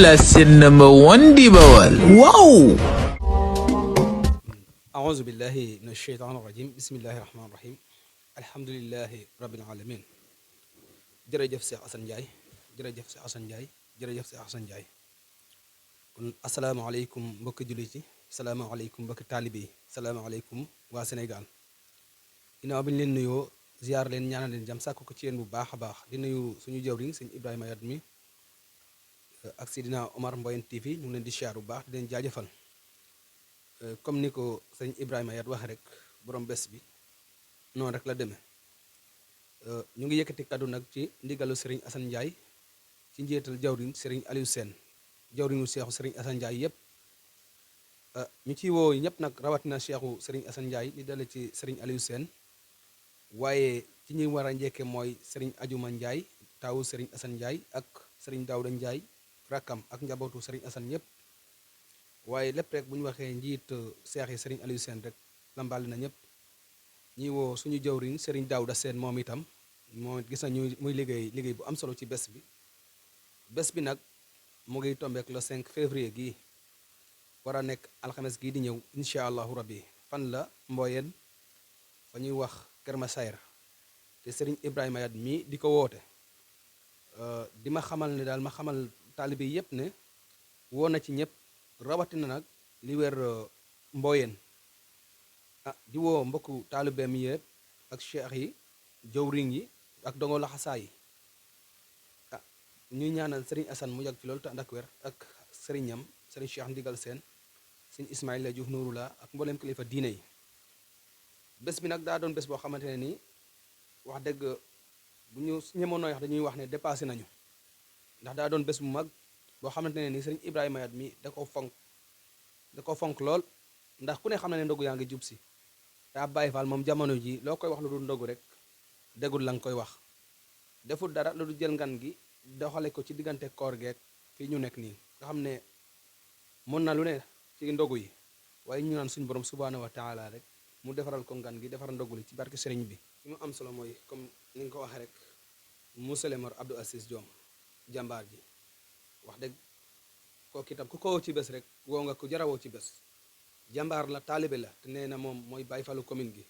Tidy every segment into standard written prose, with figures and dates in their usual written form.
la seen number one di Bawal waaw. أعوذ بالله من الشيطان الرجيم بسم الله الرحمن الرحيم الحمد لله رب العالمين jërëjëf Cheikh Assane Ndiaye jërëjëf Cheikh Assane Ndiaye jërëjëf Cheikh Assane Ndiaye kon asalaamaaleykum mbokki jullit yi salaamaaleykum mbokki taalibe yi salaamaaleykum waa Sénégal ginnaaw bi ñu leen nuyoo ziar leen ñaanal leen jàmm sàkk ko ci yéen bu baax a baax di nuyu suñu jawriñ sëñ Ibrahima Yat mi ak Sidina Omar Mboyen TV ñu ngi leen di ziar bu baax di leen jaajëfal comme ni ko sëñ Ibrahima Yat waxe rek borom bés bi noonu rek la demee ñu ngi yëkkati kaddu nag ci ndigalu Serigne Assane Ndiaye ci njiital jawriñ Serigne Aliou Sène jawriñu seexu Serigne Assane Ndiaye yëpp ñu ciy woo ñëpp nag rawatina seexu Serigne Assane Ndiaye li dale ci Serigne Aliou Sène waaye ci ñuy war a njëkke mooy Serigne Adjuma Ndiaye taawu Serigne Assane Ndiaye ak Serigne Daouda Ndiaye rakkam ak njabootu Serigne Assane ñëpp waaye lépp rek bu ñu waxee njiit seex yi Serigne Aliou Sène rek lambali na ñëpp ñi woo suñu jawriñ Serigne Daouda Sène moom itam moom gis nañu muy liggéey bu am solo ci bés bi nag mu ngi tombeek le 5 février gii war a nekk alxames gii di ñëw incha allahu rabbi fan la Mboyeen fa ñuy wax Kër Massaer te Serigne Ibrahima Yat mii di ko woote di ma xamal ne daal ma xamal taalibe yépp ne woo na ci ñëpp rawatina nag li wér Mboyeen di woo mbokku taalibeem yépp ak cheikh yi jawriñ yi ak dongo laxasaa yi ñuy ñaanal Serigne Assane mu yàgg fi loolu te ànd ak wér ak sëriñam Serigne Cheikh Ndigal Sène Serigne Ismaïla Diouf Nouroula ak mbooleem kilifa diine yi bés bi nag daa doon bés boo xamante ne nii wax dëgg bu ñu ñemoon nooy wax dañuy wax ne dépassé nañu ndax daa doon bés bu mag boo xamante ne nii Serigne Ibrahima Yat mi da ko fonk lool ndax ku ne xam na ne ndogu yaa ngi jub si daa bàyyi faal moom jamono ji loo koy wax lu dul ndogu rek déggul la nga koy wax deful dara lu dul jël ngan gi doxale ko ci diggante koor geek fii ñu nekk nii nga xam ne mën na lu ne ci ndogu yi waaye ñu naan suñu borom subhaanahu wa taala rek mu defaral ko ngan gi defaral ndogu li ci barke sëriñ bi li mu am solo mooy comme ni nga ko waxee rek Monsieur le maire Abdou Aziz Diom jàmbaar ji wax dëgg kooku itam ku ko woo ci bés rek woo nga ko jarawoo ci bés jàmbaar la taalibe la te nee na moom mooy bàyyi falu commune gi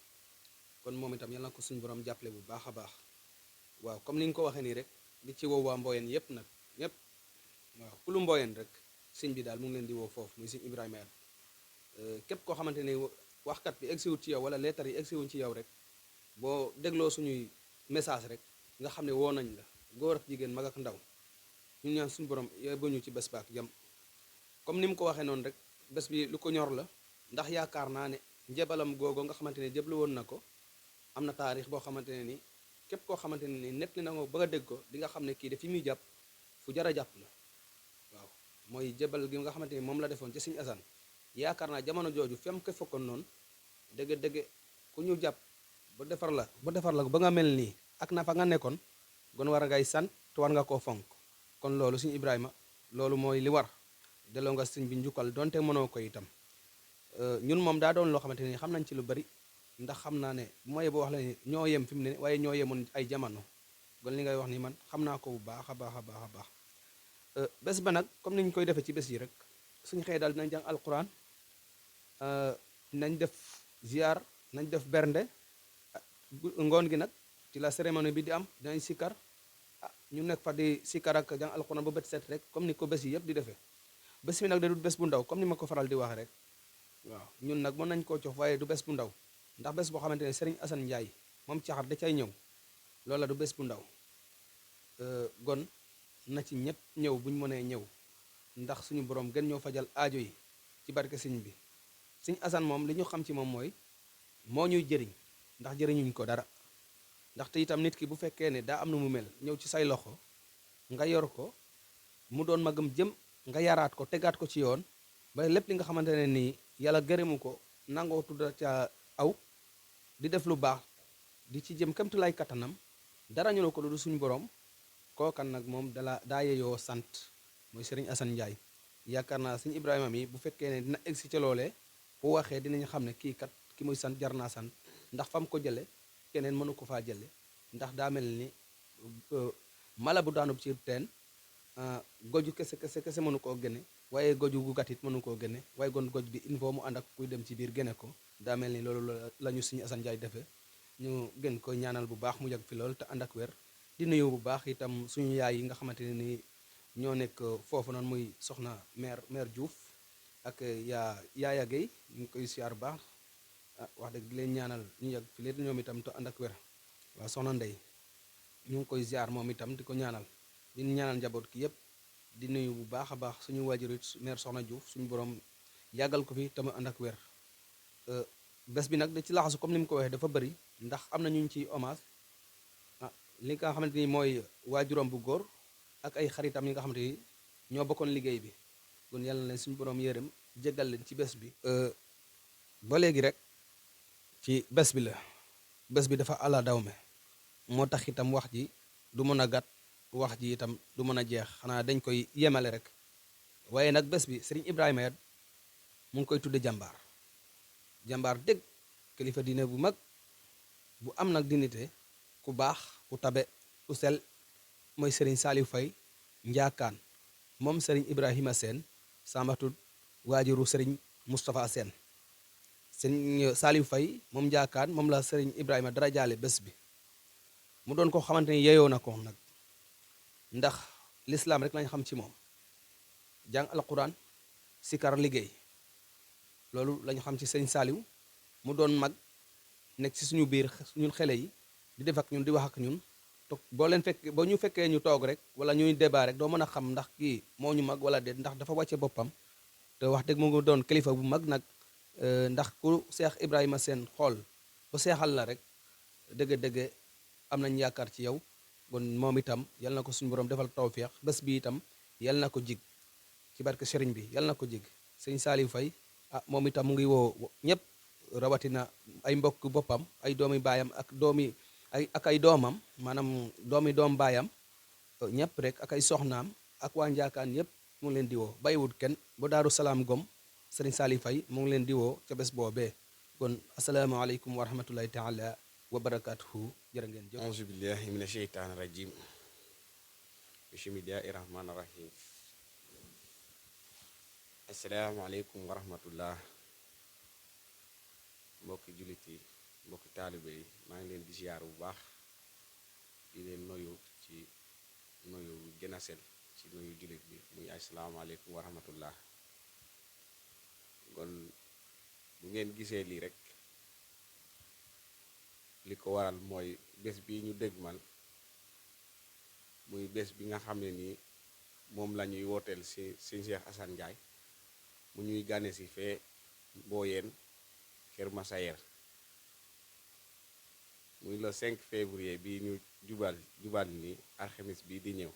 kon moom itam yàlla na ko suñu borom jàppale bu baax a baax waaw comme ni nga ko waxee nii rek di ci woo waa Mboyeen yépp nag ñépp waaw ku lu Mboyeen rek sëñ bi daal mu ngi leen di woo foofu muy sëñ Ibrahima Yat képp koo xamante ne waxkat bi egsiwut ci yow wala leetar yi egsiwuñ ci yow rek boo dégloo suñuy message rek nga xam ne woo nañ la góor ak jigéen mag ak ndaw ñu ñaan suñu borom yóbbu ñu ci bés baak jam comme ni mu ko waxee noonu rek bés bi lu ko ñor la ndax yaakaar naa ne njebalam googu nga xamante ne jëblu woon na ko am na taarix boo xamante ne ni képp koo xamante ne ni nett li na nga bëgg a dégg ko di nga xam ne kii de fi muy jàpp fu jar a jàpp la waaw mooy jëbal gi nga xamante ni moom la defoon ci Serigne Assane yaakaar naa jamono jooju fem ko fekkoon noonu dëgg-dëgg ku ñu jàpp ba defar la ba nga mel nii ak na fa nga nekkoon gon war a ngay sant te war nga koo fonk kon loolu Serigne Ibrahima loolu mooy li war delloo nga sëñ bi njukkal donte mënoo ko itam ñun moom daa doon loo xamante ni xam nañ ci lu bari ndax xam naa ne bu ma yeboo wax la ne ñoo yem fi mu ne waaye ñoo yemoon ay jamono kon li ngay wax ni man xam naa ko bu baax a baax a baax a baax bés ba nag comme ni ñu koy defee ci bés yi rek suñu xëyee daal dinañ jàng alquran nañ def ziar nañ def bernde ngoon gi nag ci la cérémonie bi di am dinañ sikkar ñu nekk fa di sikkar ak jàng alquran ba bët set rek comme ni ko bés yi yëpp di defee bés bi nag da du bés bu ndaw comme ni ma ko faral di wax rek waaw ñun nag mën nañ koo cof waaye du bés bu ndaw ndax bés boo xamante ne Serigne Assane Ndiaye moom caxar da cay ñëw loola du bés bu ndaw gon na ci ñëpp ñëw buñ mënee ñëw ndax suñu borom gën ñoo fajal aajo yi ci barke sëñ bi Serigne Assane moom li ñu xam ci moom mooy moo ñuy jëriñ ndax jëriñuñ ko dara ndaxte itam nit ki bu fekkee ne daa am na mu mel ñëw ci say loxo nga yor ko mu doon magam jëm nga yaraat ko tegaat ko ci yoon ba lépp li nga xamante ne nii yàlla gërëmu ko nangoo tudda ca aw di def lu baax di ci jëm kamtu lay kattanam dara ñu ko lu du suñu borom kookan nag moom daa yeyoo sant mooy Serigne Assane Ndiaye yaakaar naa Serigne Ibrahima mi bu fekkee ne dina egsi ca loolee bu waxee dinañ xam ne kii kat ki muy sant jar naa sant ndax fam ko jële keneen mënu ko faa jële ndax daa mel ni mala bu daanub ci teen goju kese mënu koo génne waaye goju gu gàtt it mënu koo génne waaye gon goj bi il faut mu ànd ak kuy dem ci biir génne ko daa mel ni loolu la ñu Sëriñ Assane Ndiaye defee ñu gën ko ñaanal bu baax mu yàgg fi lool te ànd ak wér di nuyu bu baax itam suñu yaay yi nga xamante ne ni ñoo nekk foofu noonu muy soxna mère Diouf ak Yaaya Guèye ñu ngi koy siyaar bu baax wax dëgg di leen ñaanal ñu yàgg fi leen ñoom itam te ànd ak wér waaw soxna Ndey ñu ngi koy ziar moom itam di ko ñaanal di ñaanal njaboot ki yëpp di nuyu bu baax a baax suñu waajur mère soxna Diouf suñu borom yàggal ko fi te mu ànd ak wér bés bi nag da ci laxasu comme ni mu ko waxee dafa bëri ndax am na ñu ci hommage li nga xamante ni mooy waajuram bu góor ak ay xaritam yi nga xamante ni ñoo bokkoon liggéey bi kon yàlla na leen suñu borom yërëm jéggal leen ci bés bi ba léegi rek ci bés bi la bés bi dafa ala dawme moo tax itam wax ji du mën a gàtt wax ji itam du mën a jeex xanaa dañ koy yemale rek waaye nag bés bi Serigne Ibrahima Yade mu ngi koy tudde jàmbaar dëgg kilifa diine bu mag bu am nag dignité ku baax ku tabe ku sel mooy Serigne Saliou Faye njaakaan moom Serigne Ibrahima Sène sambatud waajuru Serigne Moustapha Sène Serigne Saliou Faye moom njaakaan moom la Serigne Ibrahima dara jaale bés bi mu doon ko xamante ni yeyoo na ko nag ndax lislaam rek lañ xam ci moom jàng alquran sikar liggéey loolu lañu xam ci Serigne Saliou mu doon mag nekk ci suñu biir ñun xele yi di def ak ñun di wax ak ñun toog boo ñu fekkee ñu toog rek wala ñuy débat rek doo mën a xam ndax kii moo ñu mag wala déet ndax dafa wàcce boppam te wax dëgg mu ngi doon kilifa bu mag nag ndax ku Seex Ibrahima Sène xool bu seexal la rek dëgg-dëgg am nañ yaakaar ci yow kon moom itam yal na ko suñu borom defal tawféex bés bi itam yal na ko jig ci barke sëriñ bi yal na ko jig sëñ Saliou Faye moom itam mu ngi woo ñëpp rawatina ay mbokk boppam ay doomi baayam ak ay doomam maanaam doom baayam ñëpp rek ak ay soxnaam ak waa njaakaan yëpp mu ngi leen di woo bàyyiwut kenn ba Daaru Salaam Gom sëriñ Saliou Faye mu ngi leen di woo ca bés boobee kon asalaamaaleykum wa rahmatullahi taala wa barakatuhu jërë ngeen jëf auzu billahi mina sheytaani rajim bismillahi rahmaani rahim asalaamaaleykum wa rahmatullah mbokki jullit yi mbokki taalibe yi maa ngi leen di ziar bu baax di leen nuyu ci nuyu gën a sell ci nuyu jullit bi muy asalaamaaleykum wa rahmatullah kon bu ngeen gisee lii rek li ko waral mooy bés bi ñu dégmal muy bés bi nga xam ne nii moom la ñuy wooteel si sëñ Cheikh Assane Ndiaye mu ñuy gane si fee Mboyeen Kër Masayer muy le 5 février bi ñu jubal ni alxamis bi di ñëw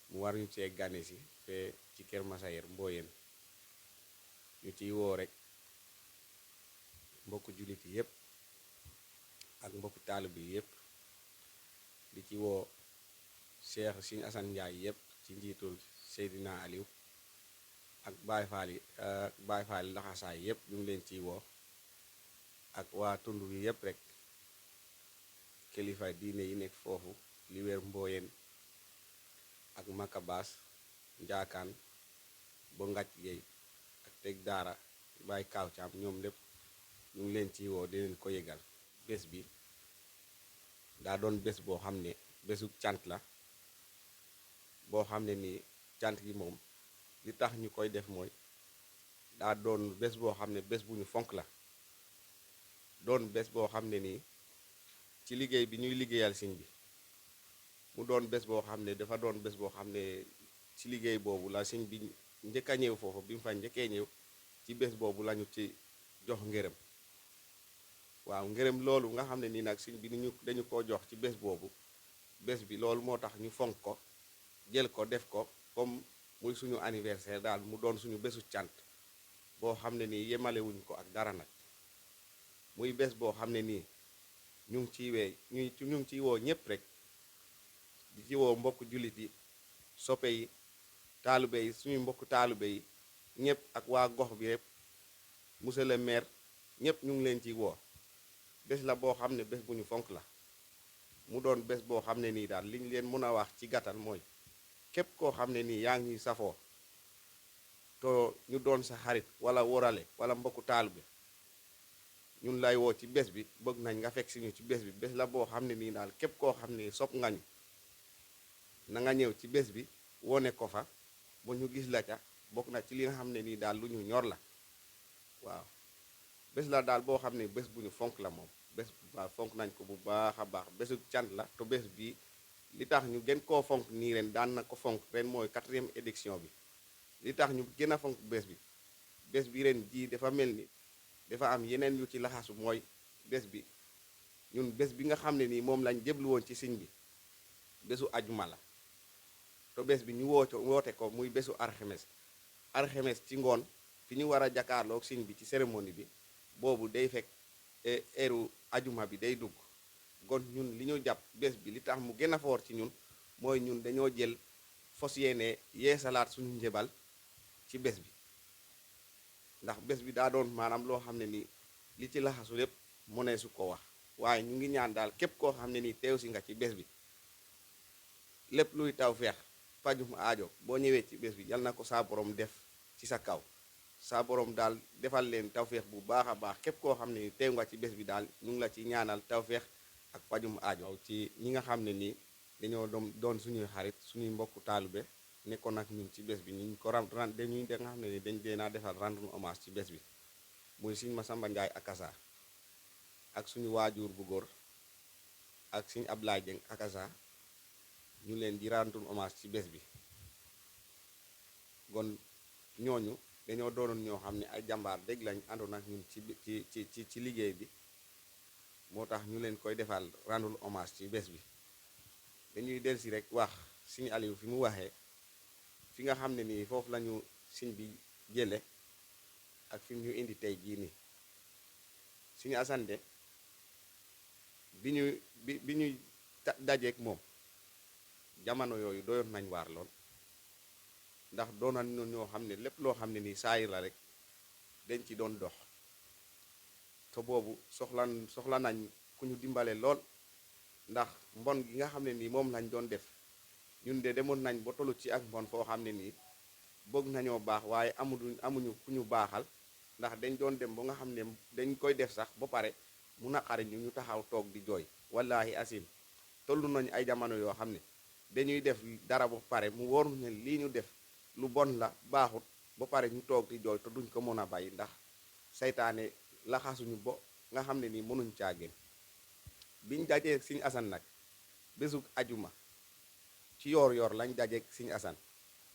mu war ñu cee gane si fee ci Kër Masayer Mboyeen ñu ciy woo rek mbokku jullit yi yépp ak mbokku taalib yi yépp di ci woo Cheikh Sëñ Assane Ndiaye yépp ci njiitul Seydina Aliou ak Baye Fall laxasaay yépp ñu ngi leen ciy woo ak waa tund wi yépp rek kilifa diine yi nekk foofu li wér Mboyeen ak Makabaas Njaakaan ba Ngaj Géey ak Teg Daara Baye Kaaw Caam ñoom lépp ñu ngi leen ciy woo di leen ko yëgal bés bi daa doon bés boo xam ne bésu cant la boo xam ne nii cant gi moom li tax ñu koy def mooy daa doon bés boo xam ne bés bu ñu fonk la doon bés boo xam ne nii ci liggéey bi ñuy liggéeyal sëñ bi mu doon bés boo xam ne dafa doon bés boo xam ne ci liggéey boobu la sëñ bi njëkk a ñëw foofu bi mu fa njëkkee ñëw ci bés boobu lañu ci jox ngërëm waaw ngërëm loolu nga xam ne nii nag sëñ bi dañu ko jox ci bés boobu bés bi loolu moo tax ñu fonk ko jël ko def ko comme muy suñu anniversaire daal mu doon suñu bésu cant boo xam ne nii yemalewuñ ko ak dara nag muy bés boo xam ne nii ñu ngi ciy woo ñépp rek di ci woo mbokk jullit yi soppe yi taalibe yi suñu mbokk taalibe yi ñépp ak waa gox bi yépp monsieur le maire ñépp ñu ngi leen ciy woo bés la boo xam ne bés bu ñu fonk la mu doon bés boo xam ne nii daal liñ leen mën a wax ci gàttal mooy képp koo xam ne nii yaa ngi safoo to ñu doon sa xarit wala worale wala mbokku taalibe ñun lay woo ci bés bi bëgg nañ nga fekk si ñu ci bés bi bés la boo xam ne nii daal képp koo xam ne sopp nga ñu na nga ñëw ci bés bi wone ko fa ba ñu gis la ca bokk na ci li nga xam ne nii daal lu ñu ñor la waaw bés la daal boo xam ne bés bu ñu fonk la moom bés waaw fonk nañ ko bu baax a baax bésu cant la te bés bi li tax ñu gën koo fonk nii ren daan na ko fonk ren mooy 4e édition bi li tax ñu gën a fonk bés bi ren jii dafa mel ni dafa am yeneen yu ci laxasu mooy bés bi ñun bés bi nga xam ne nii moom lañ jéblu woon ci siñ bi bésu ajuma la te bés bi ñu woote ko muy bésu arxemes ci ngoon fi ñu war a jàkkaarloog siñ bi ci cérémonie bi boobu day fekk heure ajuma bi day dugg kon ñun li ñu jàpp bés bi li tax mu gën a foor ci ñun mooy ñun dañoo jël fos yéene yeesalaat suñu njëbal ci bés bi ndax bés bi daa doon maanaam loo xam ne nii li ci laxasu lépp mu ne su ko wax waaye ñu ngi ñaan daal képp koo xam ne nii teew si nga ci bés bi lépp luy taw feex fajum aajo boo ñëwee ci bés bi yal na ko saa borom def ci sa kaw saa borom daal defal leen tawféex bu baax a baax képp koo xam ne teew nga ci bés bi daal ñu ngi la ci ñaanal tawféex ak fajum aajo ci ñi nga xam ne nii dañoo doon suñuy xarit suñuy mbokku taalube nekkoon ak ñun ci bés bi ñu ko dañuy nga xam ne ni dañ dee naa defal rendre hommage ci bés bi muy Sëñ Masamba Njaay Akasa ak suñu waajur bu góor ak Sëñ Ablaay Jeng Akasa ñu leen di rendre hommage ci bés bi kon ñooñu dañoo doonoon ñoo xam ne ay jàmbaar dégg lañ àndoon ak ñun ci liggéey bi moo tax ñu leen koy defal rendre hommage ci bés bi dañuy delsi rek wax Sëñ Aliou fi mu waxee fi nga xam ne nii foofu lañu siñ bi jële ak fi ñu indi tey jii nii Sëñ Asan de bi ñuy dajeek moom jamono yooyu doyoon nañ waar lool ndax doonan ñoo xam ne lépp loo xam ne nii saayir la rek dañ ci doon dox te boobu soxla nañ ku ñu dimbale lool ndax mbon gi nga xam ne nii moom lañ doon def ñun de demoon nañ ba tollu ci ak mbon foo xam ne nii bëgg nañoo baax waaye amuñu ku ñu baaxal ndax dañ doon dem ba nga xam ne dañ koy def sax ba pare mu naqari ñu taxaw toog di jooy wallahi asim tollu nañ ay jamono yoo xam ne dañuy def dara ba pare mu wóor ne lii ñu def lu bon la baaxut ba pare ñu toog di jooy te duñ ko mën a bàyyi ndax saytaane laxasuñu bo nga xam ne nii mënuñ caa génn biñ dajee Sëñ Asan nag bésug ajuma ci yoor lañ dajeek Sëñ Asan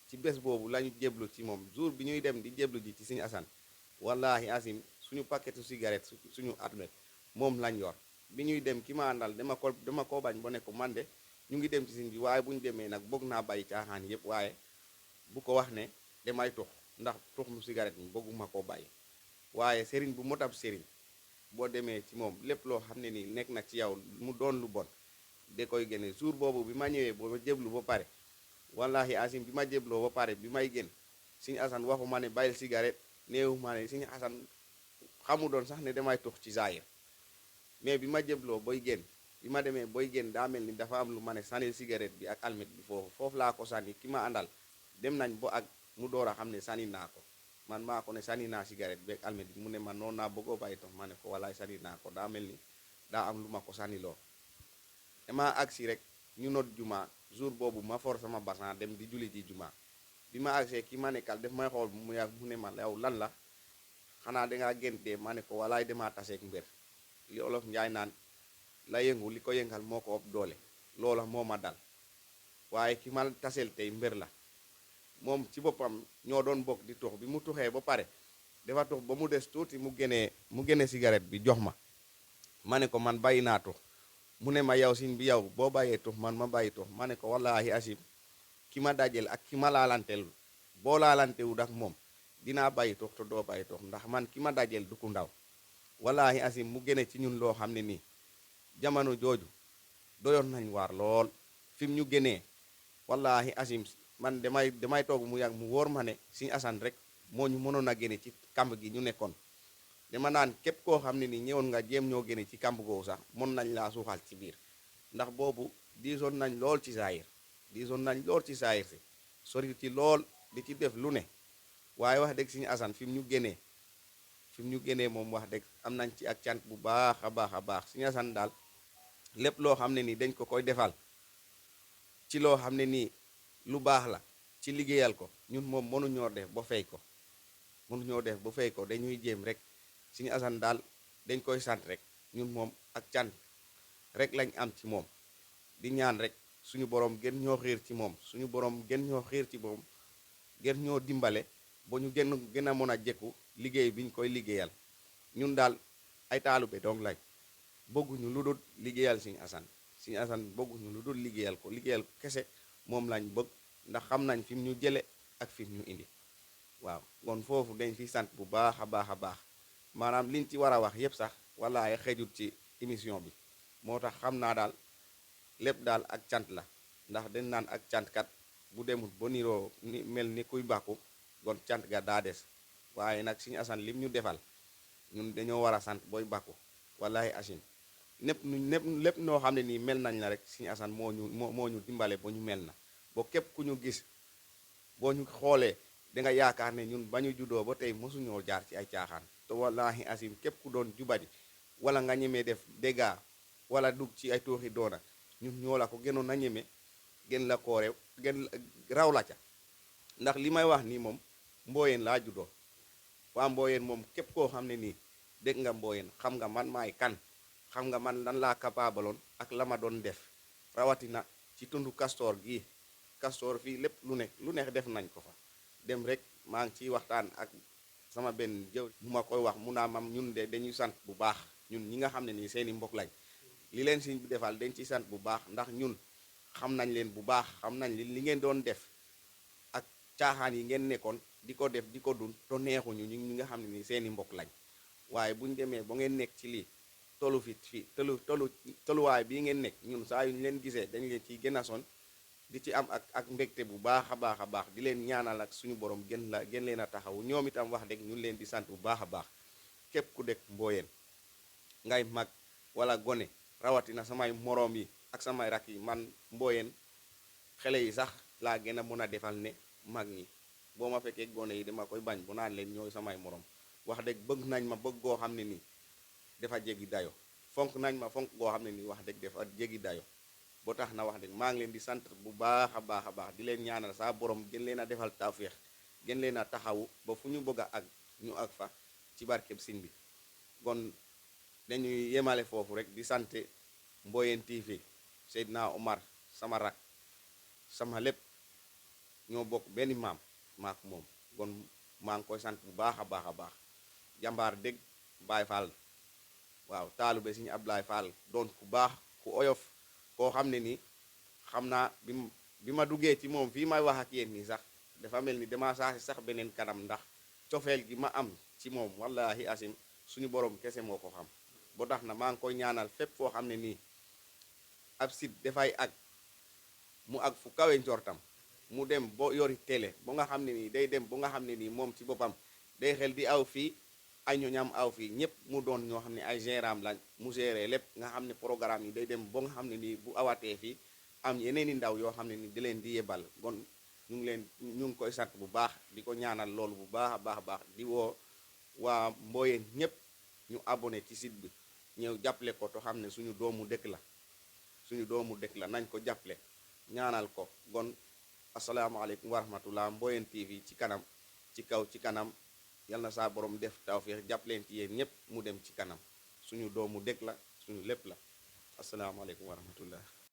ci bés boobu lañu jéblu ci moom jour bi ñuy dem di jéblu ji ci Sëñ Asan wallahi asim suñu paquetu cigarette suñu atmet moom lañ yor bi ñuy dem ki ma àndal dama ko bañ ba ne ko man de ñu ngi dem ci sëñ bi waaye bu ñu demee nag bëgg naa bàyyi caaxaan yëpp waaye bu ko wax ne damay tux ndax tux mu cigarette mi bëgguma koo bàyyi waaye sëriñ bu motab sëriñ boo demee ci moom lépp loo xam ne nii nekk na ci yow mu doon lu bon da koy génne jour boobu bi ma ñëwee ba jéblu ba pare wallahi asim bi ma jébloo ba pare bi may génn Sëñ Asan waxu ma ne bàyyil cigarette néewu ma ne Sëñ Asan xamu doon sax ne damay tux ci zaahir mais bi ma jébloo boy génn bi ma demee boy génn daa mel ni dafa am lu ma ne sànnil cigarette bi ak almet bi foofu laa ko sànni ki ma àndal dem nañ bo ak mu door a xam ne sànni naa ko man maa ko ne sànni naa cigarette bi ak almet bi mu ne man noonu naa bëggoo bàyyi tox ma ne ko walaay sànni naa ko daa mel ni daa am lu ma ko sànni loo dama agsi rek ñu noot juma jour boobu ma for sama basan dem di julli ji juma bi ma agsee ki ma nekkal def may xool mu yàgg mu ne ma yow lan la xanaa dangaa géntee ma ne ko walaay demaa taseek mbir li olof njaay naan la yëngu li ko yëngal moo ko ëpp doole loola moo ma dal waaye ki ma taseel tey mbir la moom ci boppam ñoo doon bokk di tux bi mu tuxee ba pare dafa tux ba mu des tuuti mu génne cigarette bi jox ma ne ko man bàyyi naa tux mu ne ma yow siñ bi yow boo bàyyee tux man ma bàyyi tux ma ne ko wallahi asim ki ma dajel ak ki ma laalanteel boo laalantewul ak moom dinaa bàyyi tux te doo bàyyi tux ndax man ki ma dajel du ku ndaw wallahi asim mu génne ci ñun loo xam ne nii jamono jooju doyoon nañ waar lool fi mu ñu génnee wallahi asim man damay toog mu yàgg mu wóor ma ne Sëñ Asan rek moo ñu mënoon a génne ci kamb gi ñu nekkoon dama naan képp koo xam ne ni ñëwoon nga jéem ñoo génne ci kamb googu sax mën nañ laa suuxal ci biir ndax boobu diisoon nañ lool ci saayir si sori ci lool di ci def lu ne waaye wax dëgg Sëñ Asan fi mu ñu génnee moom wax dëgg am nañ ci ak cant bu baax a baax Sëñ Asan daal lépp loo xam ne nii dañ ko koy defal ci loo xam ne nii lu baax la ci liggéeyal ko ñun moom mënuñoo def ba fay ko dañuy jéem rek Sëñ Asan daal dañ koy sant rek ñun moom ak cant rek lañ am ci moom di ñaan rek suñu borom gën ñoo xiir ci moom gën ñoo dimbale ba ñu gën a mën a jekku liggéey biñ koy liggéeyal ñun daal ay taalube dong lañ bëgguñu lu dul liggéeyal Sëñ Asan bëgguñu lu dul liggéeyal ko kese moom lañ bëgg ndax xam nañ fi mu ñu jële ak fi mu ñu indi waaw kon foofu dañ fi sant bu baax a baax maanaam liñ ci war a wax yépp sax wala xejut ci émission bi moo tax xam naa daal lépp daal ak cant la ndax dañ naan ak cantkat bu demul ba niroo ni mel ni kuy bàkku kon cant ga daa des waaye nag Sëñ Asan lim ñu defal ñun dañoo war a sant booy bàkku wallahi asim lépp noo xam ne nii mel nañ la rek Sëñ Asan moo ñu dimbale ba ñu mel na ba képp ku ñu gis boo ñu xoolee danga yaakaar ne ñun ba ñu juddoo ba tey mosuñoo jaar ci ay caaxaan te wallahi asim képp ku doon jubadi wala nga ñemee def dégâts wala dugg ci ay tooxi doona ñun ñoo la ko gënoon a ñeme gën la koo rew gën raw la ca ndax li may wax nii moom mbooyeen laa juddoo waa mbooyeen moom képp koo xam ne nii dégg nga mbooyeen xam nga man maay kan xam nga man lan laa capabaloon ak la ma doon def rawatina ci tundu Castor gii Castor fii lépp lu nekk def nañ ko fa dem rek maa ngi ciy waxtaan ak sama benn jëw mu ma koy wax mu naa mam ñun de dañuy sant bu baax ñun ñi nga xam ne nii seeni mbokk lañ li leen Sëñ bi defal dañ ciy sant bu baax ndax ñun xam nañ leen bu baax xam nañ li ngeen doon def ak caaxaan yi ngeen nekkoon di ko def di ko dun to neexuñu ñi nga xam ne nii seeni mbokk lañ waaye buñ demee ba ngeen nekk ci lii tollu fi tolluwaay bii ngeen nekk ñun saa yu ñu leen gisee dañ leen ciy gën a son di ci am ak mbégte bu baax a baax di leen ñaanal ak suñu borom gën leen a taxawu ñoom itam wax dëgg ñun leen di sant bu baax a baax képp ku dëkk mbooyeen ngay mag wala gone rawatina samay moroom yi ak samay rak yi man mbooyeen xale yi sax laa gën a mën a defal ne mag ñi boo ma fekkee gone yi dama koy bañ bu naan leen ñooy samay moroom wax dëgg bëgg nañ ma bëgg goo xam ne nii dafa jéggi dayo fonk nañ ma fonk goo xam ne nii wax dëgg dafa jéggi dayo boo tax na wax dëgg maa ngi leen di sant bu baax a baax di leen ñaanal saa borom gën leen a defal tawféex gën leen a taxawu ba fu ñu bëgg a ak ñu ak fa ci barkeb Sëñ bi kon dañuy yemale foofu rek di sant Mboyeen TV Seydina Omar sama rak sama lépp ñoo bokk benn maam maak moom kon maa ngi koy sant bu baax a baax jàmbaar dégg Baay Fall waaw taalube Sëñ Ablaay Fall doon ku baax ku oyof koo xam ne nii xam naa bi ma duggee ci moom fii may wax ak yéen nii sax dafa mel ni dama saasi sax beneen kanam ndax cofeel gi ma am ci moom wallahi asim suñu borom kese moo ko xam boo tax na maa ngi koy ñaanal fépp foo xam ne nii ab sit dafay ak mu ak fu kawe njortam mu dem bo yori télé ba nga xam ne nii day dem ba nga xam ne nii moom ci boppam day xel di aw fii ay ñoñam aw fii ñëpp mu doon ñoo xam ne ay gérant lañ mu géré lépp nga xam ne programme yi day dem ba nga xam ne nii bu awatee fii am yeneen i ndaw yoo xam ne nii di leen di yebal kon ñu ngi koy sant bu baax di ko ñaanal loolu bu baax a baax di woo waa Mboyeen ñëpp ñu abonné ci site bi ñëw jàppale ko to xam ne suñu doomu dëkk la nañ ko jàppale ñaanal ko kon asalaamaaleykum wa rahmatullah Mboyeen TV ci kanam ci kaw ci kanam yal na saa borom def tawfeex jàppaleen ci yéen ñëpp mu dem ci kanam suñu doomu dëkk la suñu lépp la asalaamaaleykum wa rahmatullah